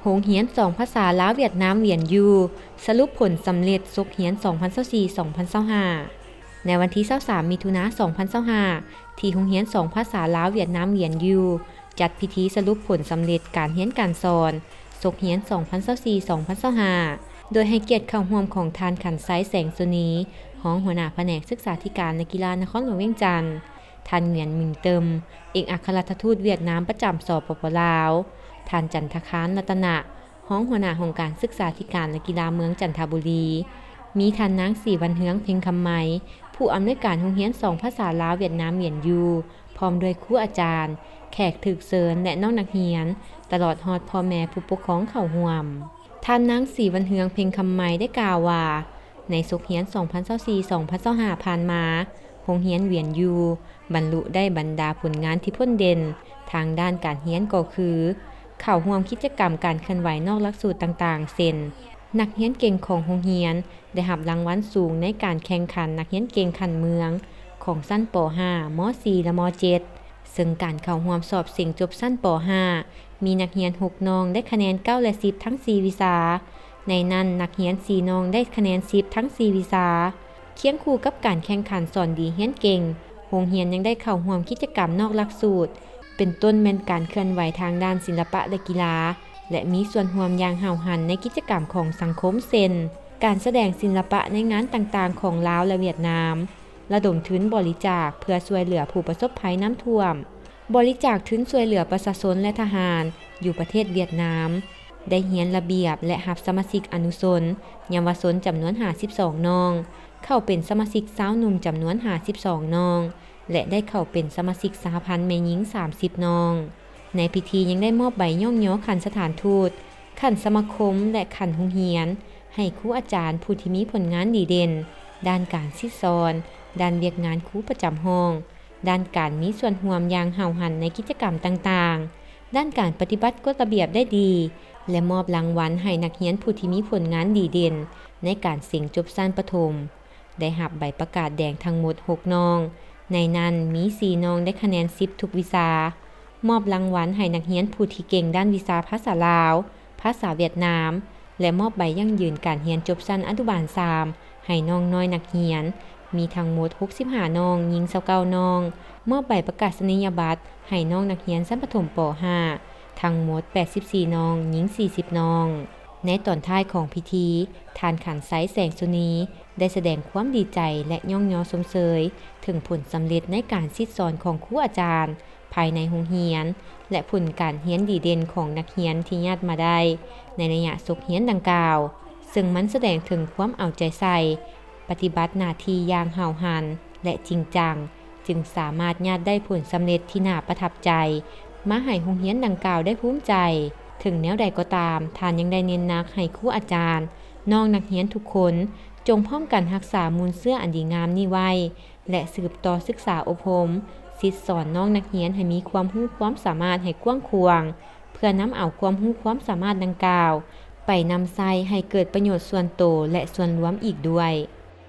ໂຮງຮຽນສອງພາສາລາວຫວຽດນາມວຽນຢູ່ ສະຫຼຸບຜົນສຳເລັດສົກຮຽນສອງພັນຊາວສີ່ ສອງພັນຊາວຫ້າ ໃນວັນທີຊາວສາມ ມິຖຸນາ ສອງພັນຊາວຫ້າ ທີ່ໂຮງຮຽນສອງພາສາລາວຫວຽດນາມວຽນຢູ່ ຈັດພິທີສະຫຼຸບຜົນສຳເລັດການຮຽນການສອນສົກຮຽນສອງພັນຊາວສີ່ ສອງພັນຊາວຫ້າ ໂດຍໃຫ້ກຽດເຂົ້າຮ່ວມຂອງທ່ານ ຂັນໄຊ ແສງໂສນີ ຮອງຫົວໜ້າພະແນກສຶກສາທິການ ແລະ ກິລານະຄອນຫຼວງວຽງຈັນ, ທ່ານ ຫງວຽນ ມິງເຕີມ ເອກອັກຄະລັດຖະທູດຫວຽດນາມປະຈຳ ສປປ ລາວ, ທ່ານ ຈັນທະຄານ ລັດຕະນະ ຮອງຫົວໜ້າຫ້ອງການສຶກສາທິການ ແລະ ກິລາເມືອງຈັນທະບູລີ, ມີທ່ານນາງ ສີວັນເຮືອງ ເພັງຄຳໄມ ຜູ້ອຳນວຍການໂຮງຮຽນສອງພາສາລາວຫວຽດນາມວຽນຢູ່ ພ້ອມດ້ວຍຄູອາຈານ, ແຂກຖືກເຊີນ ແລະ ນ້ອງນັກຮຽນ, ຕະຫຼອດຮອດພໍ່ແມ່ຜູ້ປົກຄອງເຂົ້າຮ່ວມ. ທ່ານນາງ ສີວັນເຮືອງ ເພັງຄຳໄມ ໄດ້ກ່າວວ່າ ໃນສົກຮຽນສອງພັນຊາວສີ່ ສອງພັນຊາວຫ້າ ຜ່ານມາ, ໂຮງຮຽນວຽນຢູ່ ບັນລຸໄດ້ບັນດາຜົນງານທີ່ພົ້ນເດັ່ນທາງດ້ານການຮຽນກໍຄື ເຂົ້າຮ່ວມກິດຈະກຳການເຄື່ອນໄຫວນອກຫຼັກສູດຕ່າງໆ ເຊັ່ນ ນັກຮຽນເກັ່ງຂອງໂຮງຮຽນ ໄດ້ຮັບລາງວັນສູງໃນການແຂ່ງຂັນນັກຮຽນເກັ່ງຂັ້ນເມືອງຂອງຊັ້ນ ປໍຫ້າ ມໍສີ່ ແລະ ມໍເຈັດ ເຊິ່ງການເຂົ້າຮ່ວມສອບເສັງຈົບຊັ້ນ ປໍຫ້າ ມີນັກຮຽນຫົກນ້ອງໄດ້ຄະແນນເກົ້າ ແລະ ສິບ ທັງສີ່ວິຊາ. ໃນນັ້ນ, ນັກຮຽນສີ່ນ້ອງໄດ້ຄະແນນສິບທັງສີ່ວິຊາ. ຄຽງຄູ່ກັບການແຂ່ງຂັນສອນດີຮຽນເກັ່ງ, ໂຮງຮຽນຍັງໄດ້ເຂົ້າຮ່ວມກິດຈະກຳນອກຫຼັກສູດ, ເປັນຕົ້ນແມ່ນການເຄື່ອນໄຫວທາງດ້ານສິລະປະ ແລະ ກິລາ ແລະ ມີສ່ວນຮ່ວມຢ່າງຫ້າວຫັນໃນກິດຈະກຳຂອງສັງຄົມ ເຊັ່ນ ການສະແດງສິລະປະໃນງານຕ່າງໆຂອງລາວ ແລະ ຫວຽດນາມ, ລະດົມທຶນບໍລິຈາກເພື່ອຊ່ວຍເຫຼືອຜູ້ປະສົບໄພນ້ຳຖ້ວມ, ບໍລິຈາກທຶນຊ່ວຍເຫຼືອປະຊາຊົນ ແລະ ທະຫານຢູ່ປະເທດຫວຽດນາມ, ໄດ້ຮຽນລະບຽບ ແລະ ຮັບສະມາຊິກອະນຸຊົນເຍົາວະຊົນຈຳນວນຫ້າສິບສອງນ້ອງ, ເຂົ້າເປັນສະມາຊິກຊາວໜຸ່ມຈຳນວນຫ້າສິບສອງນ້ອງ ແລະ ໄດ້ເຂົ້າເປັນສະມາຊິກສະຫະພັນແມ່ຍິງສາມສິບນ້ອງ. ໃນພິທີຍັງໄດ້ມອບໃບຍ້ອງຍໍຂັ້ນສະຖານທູດ, ຂັ້ນສະມາຄົມ ແລະ ຂັ້ນໂຮງຮຽນ ໃຫ້ຄູອາຈານຜູ້ທີ່ມີຜົນງານດີເດັ່ນດ້ານການສິດສອນ, ດ້ານວຽກງານຄູປະຈຳຫ້ອງ, ດ້ານການມີສ່ວນຮ່ວມຢ່າງຫ້າວຫັນໃນກິດຈະກຳຕ່າງໆ, ດ້ານການປະຕິບັດກົດລະບຽບໄດ້ດີ ແລະ ມອບລາງວັນໃຫ້ນັກຮຽນຜູ້ທີ່ມີຜົນງານດີເດັ່ນໃນການເສັງຈົບຊັ້ນປະຖົມ ໄດ້ຮັບໃບປະກາດແດງທັງໝົດຫົກນ້ອງ, ໃນນັ້ນມີສີ່ນ້ອງໄດ້ຄະແນນສິບທຸກວິຊາ. ມອບລາງວັນໃຫ້ນັກຮຽນຜູ້ທີ່ເກັ່ງດ້ານວິຊາພາສາລາວ, ພາສາຫວຽດນາມ ແລະ ມອບໃບຢັ້ງຢືນການຮຽນຈົບຊັ້ນອະນຸບານສາມໃຫ້ນ້ອງນ້ອຍນັກຮຽນ, ມີທັງໝົດຫົກສິບຫ້ານ້ອງ, ຍິງຊາວເກົ້ານ້ອງ. ມອບໃບປະກາສະນີຍະບັດໃຫ້ນ້ອງນັກຮຽນຊັ້ນປະຖົມ ປໍຫ້າ ທັງໝົດແປດສິບສີ່ນ້ອງ, ຍິງສີ່ສິບນ້ອງ. ໃນຕອນທ້າຍຂອງພິທີ, ທ່ານ ຂັນໄຊ ແສງສຸນີ ໄດ້ສະແດງຄວາມດີໃຈ ແລະ ຍ້ອງຍໍຊົມເຊີຍເຖິງຜົນສຳເລັດໃນການສິດສອນຂອງຄູອາຈານພາຍໃນໂຮງຮຽນ ແລະ ຜົນການຮຽນດີເດັ່ນຂອງນັກຮຽນທີ່ຍາດມາໄດ້ໃນໄລຍະສົກຮຽນດັ່ງກ່າວ, ເຊິ່ງມັນສະແດງເຖິງຄວາມເອົາໃຈໃສ່, ປະຕິບັດໜ້າທີ່ຢ່າງຫ້າວຫັນ ແລະ ຈິງຈັງ, ຈຶ່ງສາມາດຍາດໄດ້ຜົນສຳເລັດທີ່ໜ້າປະທັບໃຈ ມາໃຫ້ໂຮງຮຽນດັ່ງກ່າວໄດ້ພູມໃຈ. ເຖິງແນວໃດກໍຕາມ, ທ່ານຍັງໄດ້ເນັ້ນໜັກໃຫ້ຄູອາຈານ, ນ້ອງນັກຮຽນທຸກຄົນ ຈົ່ງພ້ອມກັນຮັກສາມູນເຊື້ອອັນດີງາມນີ້ໄວ້ ແລະ ສືບຕໍ່ສຶກສາອົບຮົມ, ສິດສອນນ້ອງນັກຮຽນໃຫ້ມີຄວາມຮູ້ຄວາມສາມາດໃຫ້ກວ້າງຂວາງ, ເພື່ອນຳເອົາຄວາມຮູ້ຄວາມສາມາດດັ່ງກ່າວ ໄປນຳໃຊ້ໃຫ້ເກີດປະໂຫຍດສ່ວນໂຕ ແລະ ສ່ວນລວມອີກດ້ວຍ.